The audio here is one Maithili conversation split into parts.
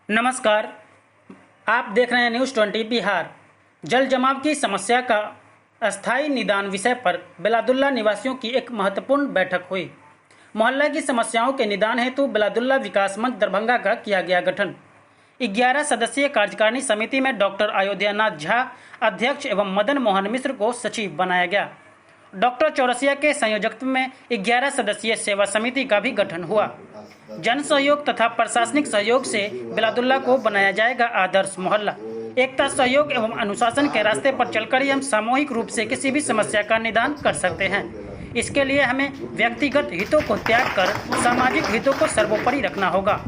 नमस्कार, आप देख रहे हैं न्यूज़ 20 बिहार। जल जमाव की समस्या का अस्थायी निदान विषय पर बेलादुल्ला निवासियों की एक महत्वपूर्ण बैठक हुई। मोहल्ला की समस्याओं के निदान हेतु बेलादुल्ला विकास मंच दरभंगा का किया गया गठन। 11 सदस्यीय कार्यकारिणी समिति में डॉक्टर अयोध्यानाथ झा अध्यक्ष एवं मदन मोहन मिश्र को सचिव बनाया गया। डॉक्टर चौरसिया के संयोजकत्व में 11 सदस्यीय सेवा समिति का भी गठन हुआ। जन सहयोग तथा प्रशासनिक सहयोग से बेलादुल्ला को बनाया जाएगा आदर्श मोहल्ला। एकता, सहयोग एवं अनुशासन के रास्ते पर चलकर ही हम सामूहिक रूप से किसी भी समस्या का निदान कर सकते हैं। इसके लिए हमें व्यक्तिगत हितों को त्याग कर सामाजिक हितों को सर्वोपरि रखना होगा,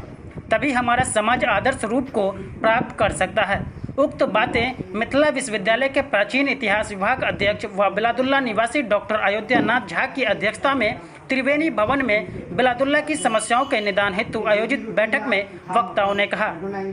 तभी हमारा समाज आदर्श रूप को प्राप्त कर सकता है। उक्त बातें मिथिला विश्वविद्यालय के प्राचीन इतिहास विभाग अध्यक्ष व बेलादुल्ला निवासी डॉक्टर अयोध्या नाथ झा की अध्यक्षता में त्रिवेणी भवन में बेलादुल्ला की समस्याओं के निदान हेतु आयोजित बैठक में वक्ताओं ने कहा।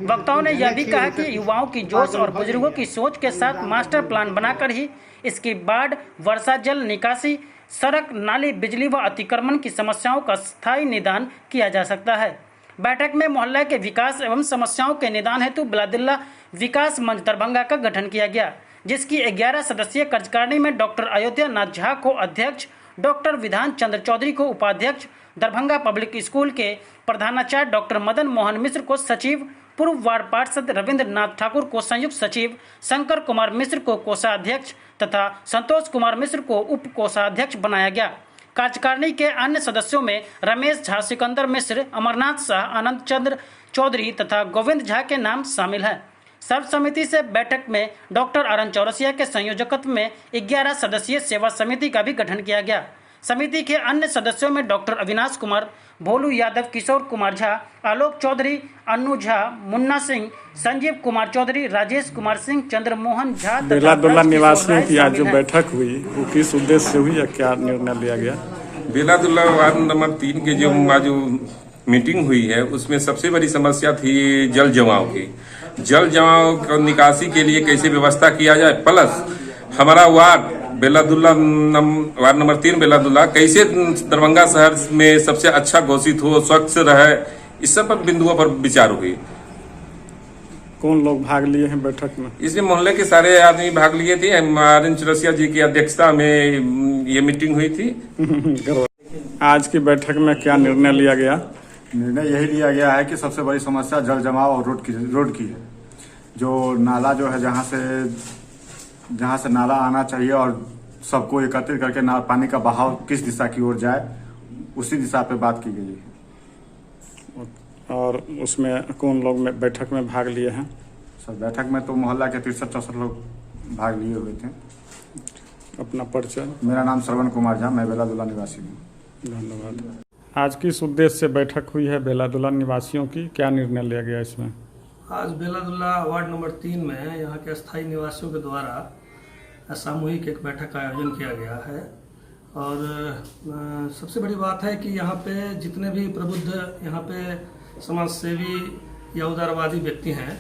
वक्ताओं ने यह भी कहा कि युवाओं की जोश और बुजुर्गों की सोच के साथ मास्टर प्लान बनाकर ही इसकी बाढ़, वर्षा जल निकासी, सड़क, नाली, बिजली व अतिक्रमण की समस्याओं का स्थायी निदान किया जा सकता है। बैठक में मोहल्ला के विकास एवं समस्याओं के निदान हेतु बेलादुल्ला विकास मंच दरभंगा का गठन किया गया, जिसकी 11 सदस्यीय कार्यकारिणी में डॉक्टर अयोध्या नाथ झा को अध्यक्ष, डॉक्टर विधान चंद्र चौधरी को उपाध्यक्ष, दरभंगा पब्लिक स्कूल के प्रधानाचार्य डॉक्टर मदन मोहन मिश्र को सचिव, पूर्व वार्ड पार्षद रविंद्र नाथ ठाकुर को संयुक्त सचिव, शंकर कुमार मिश्र को कोषाध्यक्ष तथा संतोष कुमार मिश्र को उप कोषाध्यक्ष बनाया गया। कार्यकारिणी के अन्य सदस्यों में रमेश झा, सिकंदर मिश्र, अमरनाथ शाह, आनंद चंद्र चौधरी तथा गोविंद झा के नाम शामिल हैं। सर्वसम्मति से बैठक में डॉक्टर अरुण चौरसिया के संयोजकत्व में 11 सदस्यीय सेवा समिति का भी गठन किया गया। समिति के अन्य सदस्यों में डॉक्टर अविनाश कुमार, भोलू यादव, किशोर कुमार झा, आलोक चौधरी, अन्नू झा, मुन्ना सिंह, संजीव कुमार चौधरी, राजेश कुमार सिंह, चंद्रमोहन झा तथा बेलादुल्ला ब्रज किशोर निवासियों राय की आज शामिल जो हैं। बैठक हुई वो किस उद्देश्य से हुई या क्या निर्णय लिया गया? बेलादुल्ला वार्ड नंबर 3 के जो आज मीटिंग हुई है, उसमें सबसे बड़ी समस्या थी जल जमाव की। जल जमाव का निकासी के लिए कैसे व्यवस्था किया जाए, प्लस हमारा ward Beladulla ward number 3 Beladulla कैसे दरभंगा शहर में सबसे अच्छा घोषित हो, स्वच्छ रहे, इस सब पर बिंदुओं पर विचार हुई। कौन लोग भाग लिए हैं बैठक में? इसमें मोहल्ले के सारे आदमी भाग लिए थे। आर चौरसिया जी की अध्यक्षता में ये मीटिंग हुई थी। आज की बैठक में क्या निर्णय लिया गया? निर्णय यही लिया गया है कि सबसे बड़ी समस्या जल जमाव और रोड की है। जो नाला जो है, जहाँ से नाला आना चाहिए और सबको एकत्रित करके ना पानी का बहाव किस दिशा की ओर जाए, उसी दिशा पे बात की गई है। और उसमें कौन लोग में बैठक में भाग लिए हैं? सर, बैठक में तो मोहल्ला के 63-64 लोग भाग लिए हुए थे। अपना परिचय? मेरा नाम श्रवण कुमार झा, मैं बेलादुल्ला निवासी हूँ। धन्यवाद। आज किस उद्देश्य से बैठक हुई है बेलादुल्ला निवासियों की, क्या निर्णय लिया गया इसमें? आज बेलादुल्ला वार्ड नंबर 3 में यहाँ के अस्थायी निवासियों के द्वारा सामूहिक एक बैठक का आयोजन किया गया है और सबसे बड़ी बात है कि यहाँ पे जितने भी प्रबुद्ध, यहाँ पे समाज सेवी या उदारवादी व्यक्ति हैं,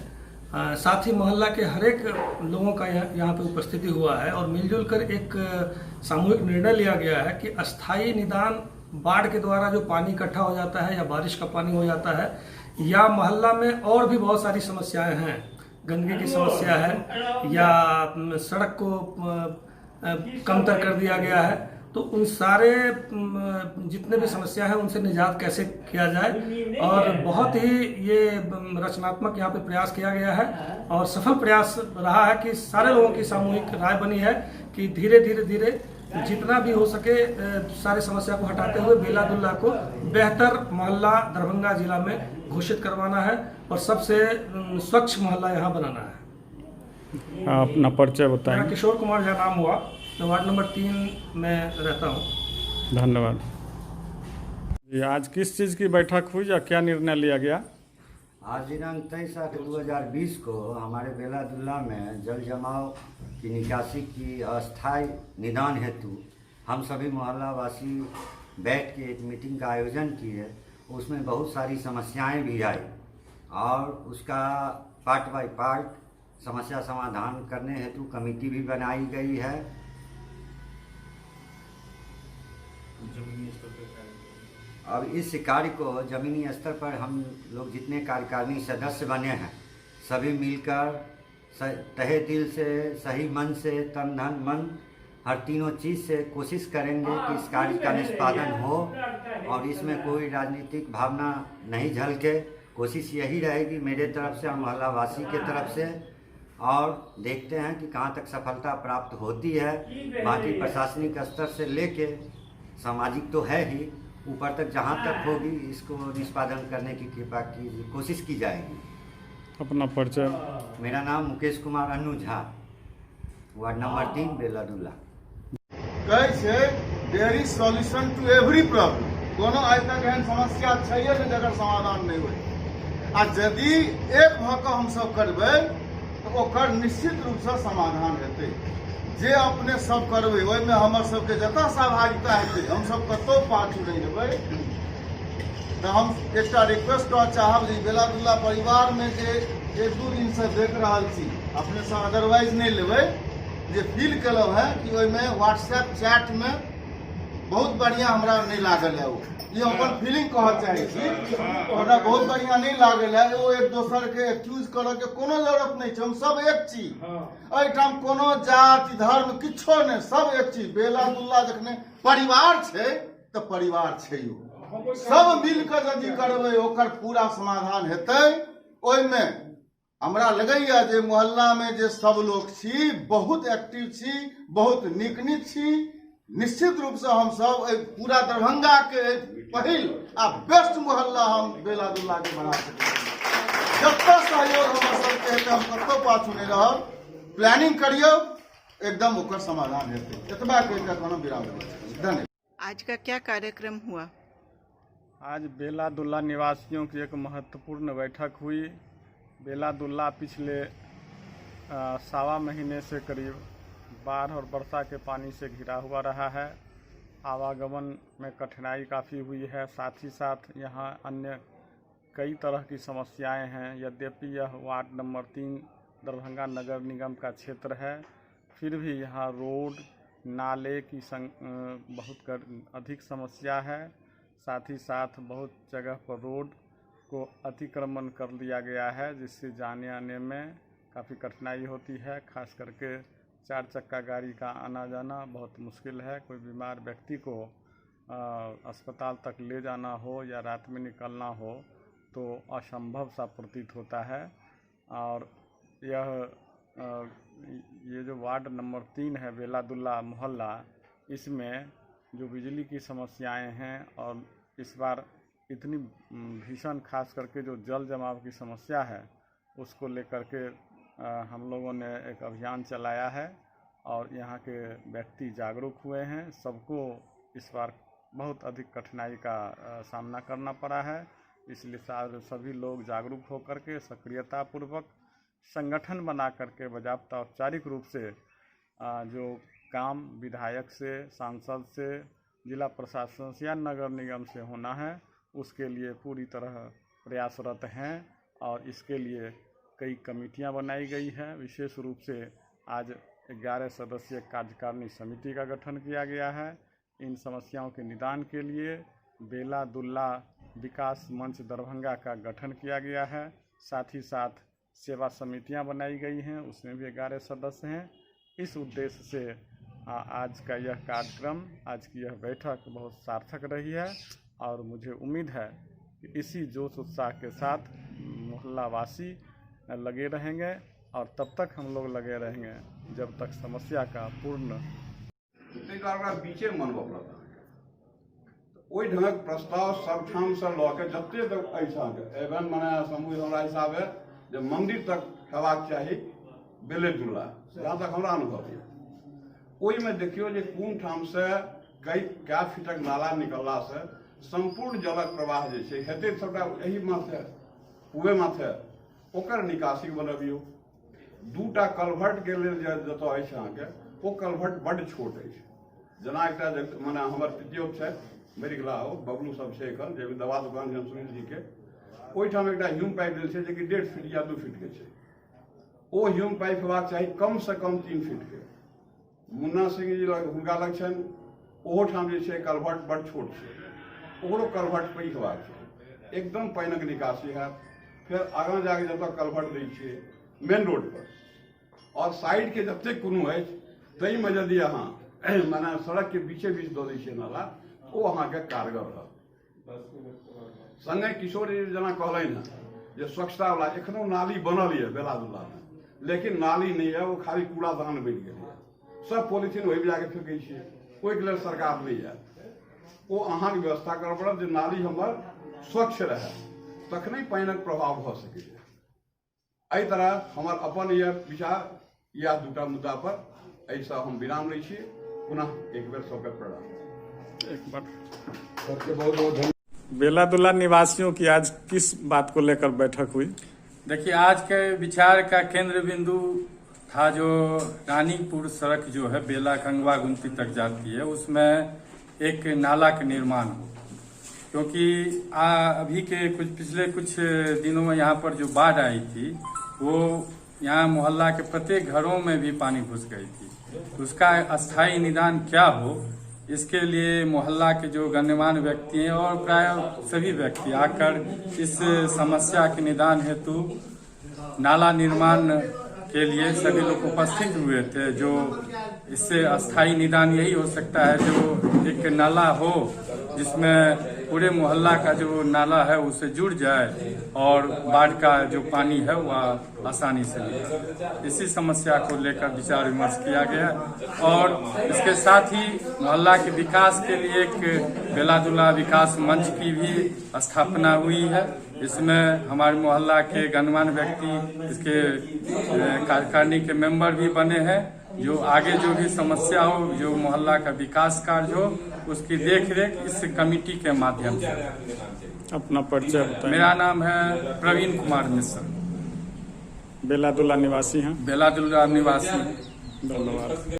साथ ही मोहल्ला के हर एक लोगों का यहाँ पे उपस्थिति हुआ है और मिलजुल कर एक सामूहिक निर्णय लिया गया है कि अस्थायी निदान बाढ़ के द्वारा जो पानी इकट्ठा हो जाता है या बारिश का पानी हो जाता है या मोहल्ला में और भी बहुत सारी समस्याएं हैं, गंदगी की समस्या है या सड़क को कमतर कर दिया गया है, तो उन सारे जितने भी समस्या है, उनसे निजात कैसे किया जाए और बहुत ही ये रचनात्मक यहाँ पे प्रयास किया गया है और सफल प्रयास रहा है कि सारे लोगों की सामूहिक राय बनी है कि धीरे धीरे धीरे जितना भी हो सके सारे समस्या को हटाते हुए बेलादुल्ला को बेहतर मोहल्ला दरभंगा जिला में घोषित करवाना है और सबसे स्वच्छ मोहल्ला यहाँ बनाना है। अपना परिचय मेरा बताएं। किशोर कुमार झा नाम हुआ, मैं वार्ड नंबर 3 में रहता हूँ। धन्यवाद जी। आज किस चीज़ की बैठक हुई या क्या निर्णय लिया गया? आज दिनांक 23/8/2020 को हमारे बेलादुल्ला में जल जमाव की निकासी की अस्थायी निदान हेतु हम सभी मोहल्लावासी बैठ के एक मीटिंग का आयोजन किए। उसमें बहुत सारी समस्याएं भी आई और उसका पार्ट बाय पार्ट समस्या समाधान करने हेतु कमेटी भी बनाई गई है। अब इस कार्य को ज़मीनी स्तर पर हम लोग जितने कार्यकारिणी सदस्य बने हैं सभी मिलकर तहे दिल से, सही मन से, तन धन मन हर तीनों चीज़ से कोशिश करेंगे कि इस कार्य का निष्पादन हो और इसमें कोई राजनीतिक भावना नहीं झलके। कोशिश यही रहेगी मेरे तरफ से और मोहल्लावासी के तरफ से, और देखते हैं कि कहाँ तक सफलता प्राप्त होती है। बाकी प्रशासनिक स्तर से लेके सामाजिक तो है ही, ऊपर तक जहाँ तक होगी इसको निष्पादन करने की कृपा की कोशिश की जाएगी। अपना परिचय। मेरा नाम मुकेश कुमार अन्नू झा, वार्ड नंबर 3, बेलादुल्ला। कहै छै there is solution to every problem. कोनो आइ तक एहन समस्या छैहे नहि जकर समाधान नहि होइ। आ यदि एक भऽ कऽ हमसभ करबै तऽ ओकर निश्चित रूपसँ समाधान हेतै। जे अपने सब करबै ओहिमे हमर सबके जतऽ सहभागिता हेतै हमसब कतहु पाछू नहि हेबै। तऽ हम एकटा रिक्वेस्ट करऽ चाहब जे बेलादुल्ला परिवारमे जे एक दू दिनसँ देख रहल छी, अपनेसँ अदरवाइज नहि लेबै, जे फील केलहुँ हेँ कि ओहिमे व्हाट्सएप चैटमे बहुत बढ़िआँ हमरा नहि लागल है। ओ ई हम अपन फीलिंग कहऽ चाहै छी, हमरा बहुत बढ़िआँ नहि लागल है। ओ एक दोसरके एक्यूज करऽके कोनो जरूरत नहि छै, हम सब एक छी। एहिठाम कोनो जाति धर्म किछो नहि, सब एक छी। बेलादुल्ला जखने परिवार छै तऽ परिवार छै। ओ सब मिल कऽ यदि करबै ओकर पूरा समाधान हेतै। ओहिमे हमरा लगैया जे मोहल्लामे जे सब लोक छी बहुत एक्टिव छी, बहुत नीक नीक छी। निश्चित रूपसँ हमसब एहि पूरा दरभंगाके पहिल आ बेस्ट मोहल्ला हम बेलादुल्लाके बना सकै छी। जतऽ सहयोग हमर सबके हेतै हम कतहु पाछू नहि रहब। प्लानिंग करियौ, एकदम ओकर समाधान हेतै। एतबा कहि कऽ कोनो विराम दै छी। धन्यवाद। आज का क्या कार्यक्रम हुआ? आज बेलादुल्ला निवासियों की एक महत्वपूर्ण बैठक हुई। बेलादुल्ला पिछले 1.25 महीने से करीब बाढ़ और वर्षा के पानी से घिरा हुआ रहा है। आवागमन में कठिनाई काफ़ी हुई है। साथ ही साथ यहाँ अन्य कई तरह की समस्याएं हैं। यद्यपि यह वार्ड नंबर 3 दरभंगा नगर निगम का क्षेत्र है, फिर भी यहाँ रोड नाले की बहुत अधिक समस्या है। साथ ही साथ बहुत जगह पर रोड को अतिक्रमण कर लिया गया है, जिससे जाने आने में काफ़ी कठिनाई होती है। खास करके 4 चक्का गाड़ी का आना जाना बहुत मुश्किल है। कोई बीमार व्यक्ति को अस्पताल तक ले जाना हो या रात में निकलना हो तो असंभव सा प्रतीत होता है। और ये जो वार्ड नंबर 3 है बेलादुल्ला मोहल्ला, इसमें जो बिजली की समस्याएं हैं और इस बार इतनी भीषण खास करके जो जल जमाव की समस्या है उसको लेकर के हम लोगों ने एक अभियान चलाया है और यहाँ के व्यक्ति जागरूक हुए हैं। सबको इस बार बहुत अधिक कठिनाई का सामना करना पड़ा है, इसलिए सभी लोग जागरूक होकर के सक्रियतापूर्वक संगठन बना करके बाज़ाब्ता औपचारिक रूप से जो काम विधायक से, सांसद से, जिला प्रशासन से या नगर निगम से होना है उसके लिए पूरी तरह प्रयासरत हैं। और इसके लिए कई कमेटियां बनाई गई हैं। विशेष रूप से आज 11 सदस्यीय कार्यकारिणी समिति का गठन किया गया है। इन समस्याओं के निदान के लिए बेलादुल्ला विकास मंच दरभंगा का गठन किया गया है। साथ ही साथ सेवा समितियां बनाई गई हैं, उसमें भी 11 सदस्य हैं। इस उद्देश्य से आज का यह कार्यक्रम, आज की यह बैठक बहुत सार्थक रही है और मुझे उम्मीद है कि इसी जोश उत्साह के साथ मोहल्लावासी लगे रहेंगे और तब तक हम लोग लगे रहेंगे जब तक समस्या का पूर्ण ताहि दुआरे ओकरा बीचे मनबऽ पड़त अहाँके। ओहि ढङ्गक प्रस्ताव सबठामसँ लऽ के जते तक अछि अहाँके एवन मने समूह हमरा हिसाबे जे मन्दिर तक हेबाक चाही बेलेदुल्ला, जहाँ तक हमरा अनुभव यऽ। ओहिमे देखियौ जे कोन ठामसँ कई कए फीटक नाला निकललासँ सम्पूर्ण जलक प्रवाह जे छै हेतै सबटा एही माथे पूबे माथे, ओकर निकासी बनबियौ। 2टा कलभर्टके लेल जे जतऽ अछि अहाँके ओ कलभर्ट बड्ड छोट अछि। जेना एकटा मने हमर पितियौत छथि मरि गेला ओ बबलू सब छै एखन जे दवा दोकान छनि सुनील जीके, ओहिठाम एकटा ह्यूम पाइप देल छै जेकि 1.5 फीट या 2 फीटके छै। ओ ह्यूम पाइप हेबाक चाही कमसँ कम 3 फीटके। मुन्ना सिंह जी लग हुनका लग छनि, ओहोठाम जे छै कलभर्ट बड्ड छोट छै। ओकरो कलभट पैघ हेबाक चाही, एकदम पानिक निकासी हैत। फेर आगाँ जाके जतऽ कलभट दै छियै मेन रोड पर आओर साइडके जतेक कोनो अछि ताहिमे यदि अहाँ मने सड़कके बीचे बीच दऽ दै छियै नाला, ओ अहाँके कारगर रहत। संगे किशोर जी जेना कहलनि हँ जे स्वच्छतावला एखनो नाली बनल यऽ बेलादुल्लामे, लेकिन नाली नहि यऽ, ओ खाली कूड़ादान बनि गेल यऽ। सब पोलिथीन ओहिमे जाके फेकै छियै, ओहिके लेल सरकार नहि आयत। ओ अहाँके व्यवस्था करऽ पड़त जे नाली हमर स्वच्छ रहए, तखने पानिक प्रभाव भऽ सकैए। एहि तरह हमर अपन यह विचार इएह दूटा मुद्दा पर, एहिसँ हम विराम लै छी। पुनः एक बेर सबके प्रणाम। एक बार सबके बहुत बहुत धन्यवाद। बेलादुल्ला निवासियों की आज किस बात को लेकर बैठक हुई? देखिए, आज के विचार का केंद्र बिंदु था जो रानीपुर सड़क जो है बेला कंगवा गुमती तक जाती है, उसमें एक नाला के निर्माण हो, क्योंकि अभी के कुछ पिछले कुछ दिनों में यहाँ पर जो बाढ़ आई थी वो यहाँ मोहल्ला के प्रत्येक घरों में भी पानी घुस गई थी। उसका अस्थायी निदान क्या हो, इसके लिए मोहल्ला के जो गण्यमान्य व्यक्ति हैं और प्राय सभी व्यक्ति आकर इस समस्या के निदान हेतु नाला निर्माण के लिए सभी लोग उपस्थित हुए थे। जो इससे अस्थायी निदान यही हो सकता है जो एक नाला हो जिसमें पूरे मोहल्ला का जो नाला है उसे जुड़ जाए और बाढ़ का जो पानी है वह आसानी से निकले। इसी समस्या को लेकर विचार विमर्श किया गया और इसके साथ ही मोहल्ला के विकास के लिए एक बेलादुल्ला विकास मंच की भी स्थापना हुई है। इसमें हमारे मोहल्ला के गणमान्य व्यक्ति इसके कार्यकारिणी के मेंबर भी बने हैं, जो आगे जो भी समस्या हो, जो मोहल्ला का विकास कार्य हो, उसकी देखरेख इस कमेटी के माध्यम से। अपना परिचय बताएं। मेरा नाम है प्रवीण कुमार मिश्र, बेलादुल्ला निवासी हैं। बेलादुल्ला निवासी। धन्यवाद।